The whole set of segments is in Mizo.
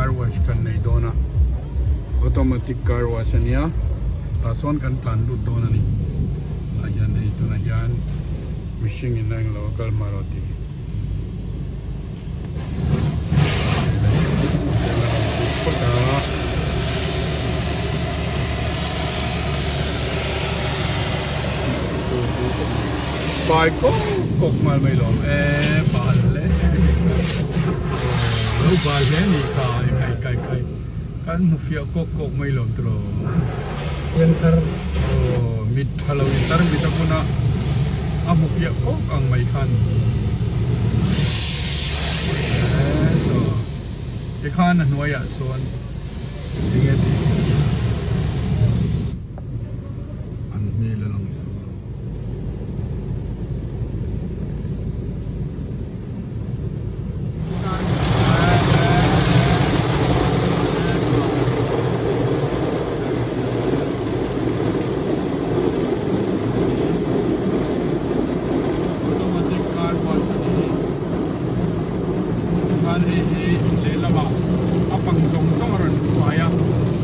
car wash kan nei dawn a automatic car wash a nia tah sawn kan tlan lut dawn a ni tah hian hei tunah hian mihring in a englo a kal hma rawh tih hi. Pai kawk kawk nghal mai lawm e bal hle lo bal hle ni kha kai kai kai kan hmu fiah kawk kawk mai lawm tiraw Pianthar aw mit tha lo in tar mit a buna a hmu fiah kawk ang mai khan e saw tikhan a hnuaiah sawn enge tih an hmel a lang chu. Automatic car wash a ni hi. Chuan hei hi lehlamah a pang zawng zawng a rawn fai a,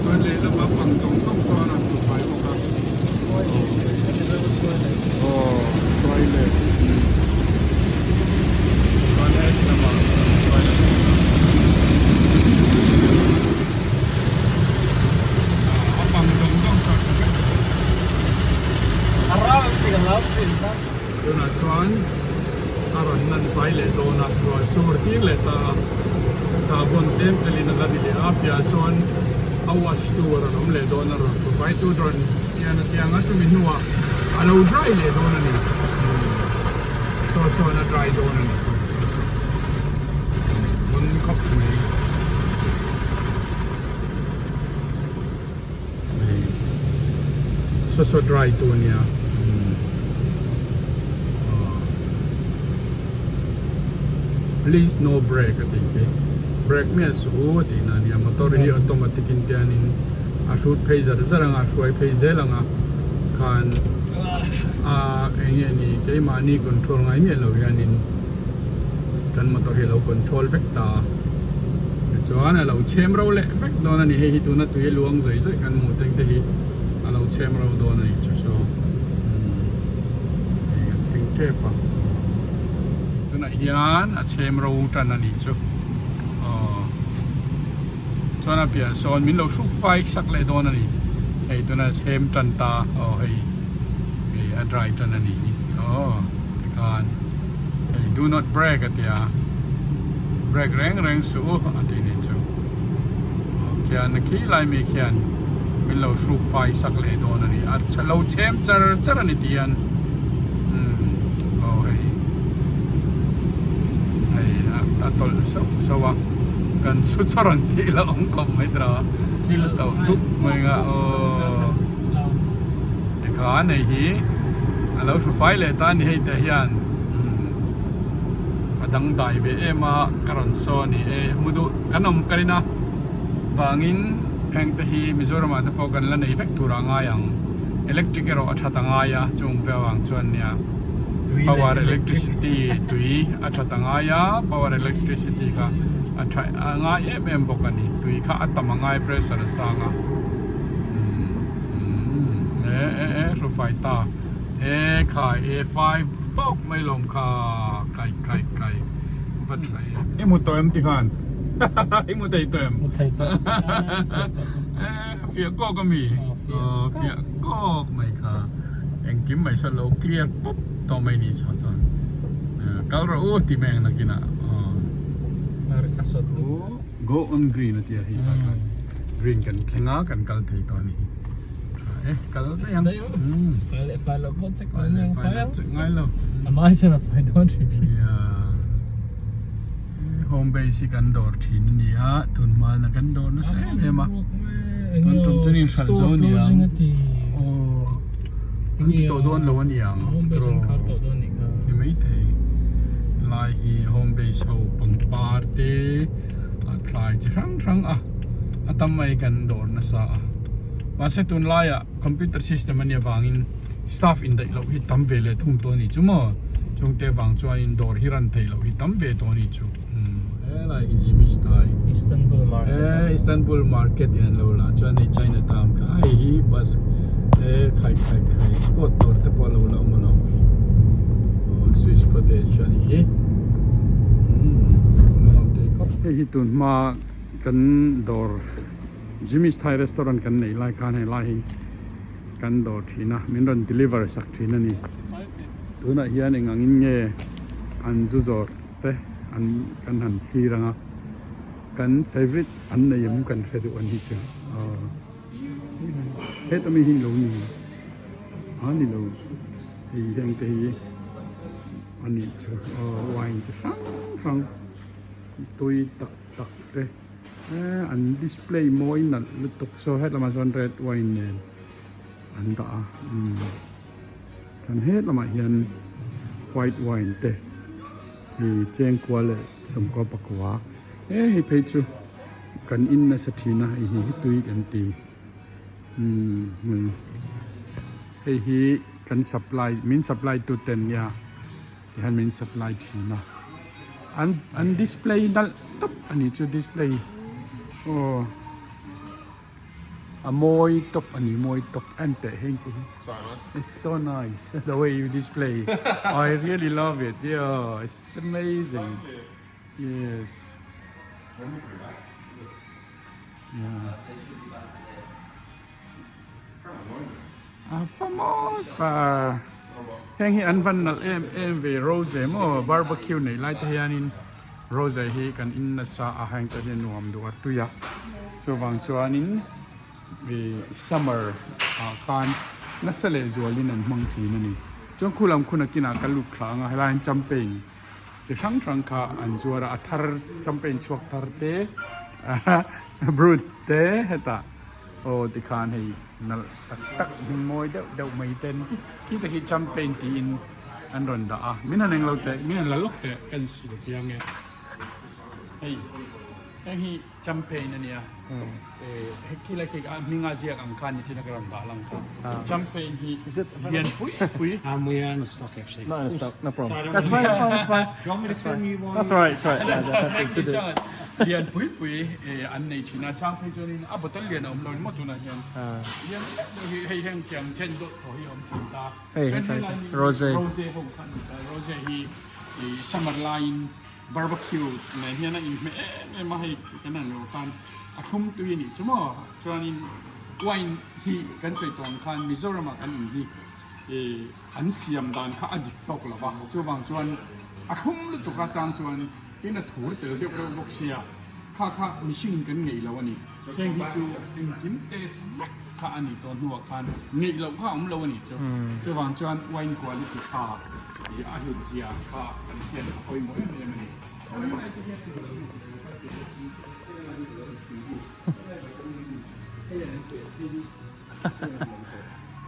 chuan lehlamah a pang zawng zawng saw a rawn fai bawk a. Aw toilet chuan heti lamah toilet a pang zawng zawng saw tha vek A ral tih ka hlau thin kha. Tunah chuan a rawn nan fai leh dawn a, ruah sur tir leh ta a, sahbawn tlem telin a la ni leh a, piah sawn a wash tu a rawn awm leh dawn a, rawn provide tu rawn tian a tiang a, chumi hnuah a lo dry leh dawn a ni, saw sawn a dry dawn a ni chu saw saw hmun khawp mai. Saw saw dry tu a nia please no brake a tih khi brake miah suh u a tih na a nia motor hi automatic in tianin a hrut phei zar zar ang a a hruai phei zel ang a khan a eng nge ni keimahni control ngai miah lo hianin kan motor hi a lo control vek ta a tichuan a lo chhem ro leh vek dawn a ni hei hi tuna tui luang zawih zawih kan hmuh teng te hi a lo chhem ro dawn a ni chu saw hei kan thleng tep a tunah hian a chhem ro tan a ni chu aw chuan a piah sawn min lo hruk fai sak leh dawn a ni hei tuna chhem tan ta aw hei hei a dry tan a ni aw tikhan hei do not brake a tia brake reng reng suh u a tih ni chu aw khian khi lai mi khian min lo hruk fai sak leh dawn a ni a lo chhem char char a ni tih hian umm aw hei hei a tawlh sauh sauh a kan chhu chawr ang tih la awm khawp mai tawh a a tauh dup mai ang a aw tikhan hei hi a lo hru fai leh ta a ni hei tah hian umm a dangdai ve em a ka rawn saw a ni e hmu duh kan awm ka rin a vangin heng te hi Mizoram ah te pawh kan la nei vek tur a ngai ang electric erawh a that a ngai a chung vel vang chuan nia power electricity tui a that a ngai a power electricity kha a tha a ngai em em bawk a ni tui kha a tam a ngai pressure a sang a umm e e e hrufai ta e khai e fai vawk mai lawm kha kai kai kai va tha em i hmu tawh em tikhan i hmu thei tawh em hmu thei tawh e fiah kawk ami aw fiah kawk mai kha engkim mai saw lo clear pawp tawh mai ni saw chuan kal rawh u ti mai ang nakinah aw go on green a tia hei tah khan green kan thleng a kan kal thei tawh a ni hi tha e kal daih ang fai leh fai loh pawh check fai leh fai loh check ngai lo a mai chuan a fai dawn hrim hrim home base hi kan dawr thin a ni a tun hmana kan dawr nasa em em a tun tum chu in hralh zo ni ang aw an ti tawh dawn lo a ni ang ni maithei lai hi home base ho pangpar te a thlai chi hrang hrang a a tam mai kan dawr nasa a mahse tunlaiah computer system a nih avangin staff indaih loh hi tam ve leh thung tawh a ni chu maw chungte vang chuanin dawr hi ran theih loh hi tam ve tawh a ni chu umm helai hi Jimmy style Istanbul market e Istanbul market in an lo la chuan hei China town kha hei hi bus e khai khai khai sport dawr te pawh a lo la awm alawm hei aw Swiss cottage a nih hi umm nuam thei khawp. Hei hi tun hma kan dawr Jimmy's Thai restaurant kan neih lai khan hei lai hi kan dawr thin a min rawn deliver sak thin a ni tunah hian eng angin nge an zu zawrh te an kan han thlir ang a kan favourite an nei em kan hre duh a ni chu aw heta mi hi lo ni a ni lo hei heng te hi a nih chu aw wine chi hrang hrang tui tak tak te eh an display mawi nalh lutuk saw hetlama chuan red wine nen an dah a umm chuan hetlama hian white wine te hei chengkua leh sawmkua pakua he hei phei chu kan in nasa thin a hei hi tui kan ti umm hei hi kan supply min supply tu te an nia tihian min supply thin a an an display nalh tawp a ni chu display aw. A mawi tawp a ni mawi tawp en teh heng te hi it's so nice the way you display I really love it yeah it's amazing yes yeah a fa mawi fa heng hi an van nalh em em ve rose maw barbecue nei lai te hianin rose hi kan in nasa a heng te hian nuam duh a tui a chuvang chuanin ih summer ah khan nasa leh zualin an hmang thin a ni chuan khu lam khun a kinah ka lut thla ang a helai hian champagne chi hrang hrang kha an zuar a a thar champagne chhuak thar te brut te hetah. Aw tikhan hei nalh tak tak hming mawi deuh deuh mai ten khi te khi champagne tiin an rawn dah a min han englo teh min han la lawk teh ka en sil chiang e hei heng hi champagne a nia eh hekhi lai khi a hminga ziak ang khan nichin a ka rawn dah lang kha champagne hi lian pui pui Um we are in stock actually. Not in stock, no problem. So I don't That's fine, that's fine, that's fine. Do you want me to film you one? That's all right, it's all right. Yeah, Thank you so much. Lian pui pui an nei thin a, chang phei chuanin a bottle lian a awm lo maw tunah hian lian deuh deuh hi hei heng tiang chen dawt thaw hi a awm thin ta. Hei Chuan helai hi rose. Rose ho kha a ni ta, rose hi summer laiin barbecue nen hian a inhmeh em em a, hei kan han lo khan a thlum tui a nih chu maw. Chuanin wine hi kan sawi tawh ang khan Mizoramah kan in hi an siam dan kha a dik tawk lo va, chuvang chuan a thlum lutuk a chang chuan tin a thur tel deuh reuh bawk sia, kha kha mihring kan ngeih lo a ni. Heng hi chu engkim test vek kha a ni tawh hnuah khan ngeih loh kha a awm lo a nih chu. Chuvang chuan wine quality tha ih a hlut zia kha kan hian a pawimawh em em a ni.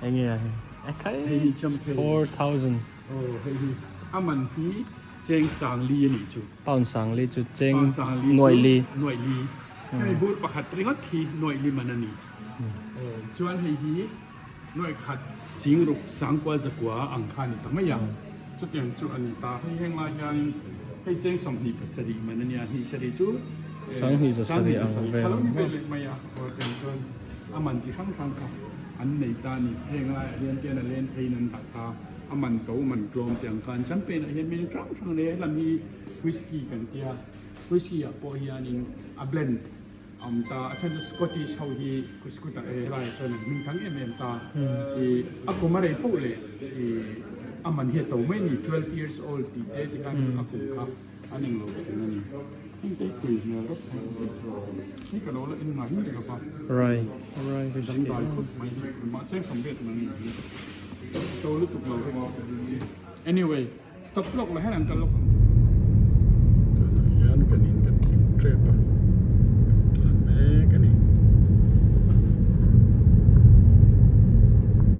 Enge a hei? Hei hi champagne. 4000. Aw hei hi a man hi cheng sang li a nih chu. Pound sang li chu cheng Pound sang li chu nuaih li. Nuaih li. Hemi bur pakhat ringawt hi nuaih li man a ni. Aw chuan hei hi nuaih khat sing ruk sangkua zakua ang kha a ni ta mai a. Chutiang chu a ni ta. Hei heng lai hianin hei cheng 27 man a nia. Hnih sarih chu Sanghnih zasarih ang vel. Kha lo ni vel leh mai a. Aw tiang chuan a man chi hrang hrang kha an nei ta a ni. Heng laiah hian tian a len pheiin an dah ta. A man to man tlawm tiang khan champagne ah hian meng hrang hrang nei a helam hi whisky kan tia whisky ah pawh hianin a blend a awm ta a chhan chu Scottish ho hi scooter eh helaiah chuan an hming thang em em ta ih a kum a rei poh leh ih a man hi a to mai a ni 12 years old tih te tikhan a kum kha an englo thin a ni heng te hi tui hmel rawp hi ka lo la en ngai miah lova Rai rai dangdai khawp mai hi mahse sawmriat mai a ni. To lutuk lo reng. Anyway, stop lawk la hian an kal lawk ang.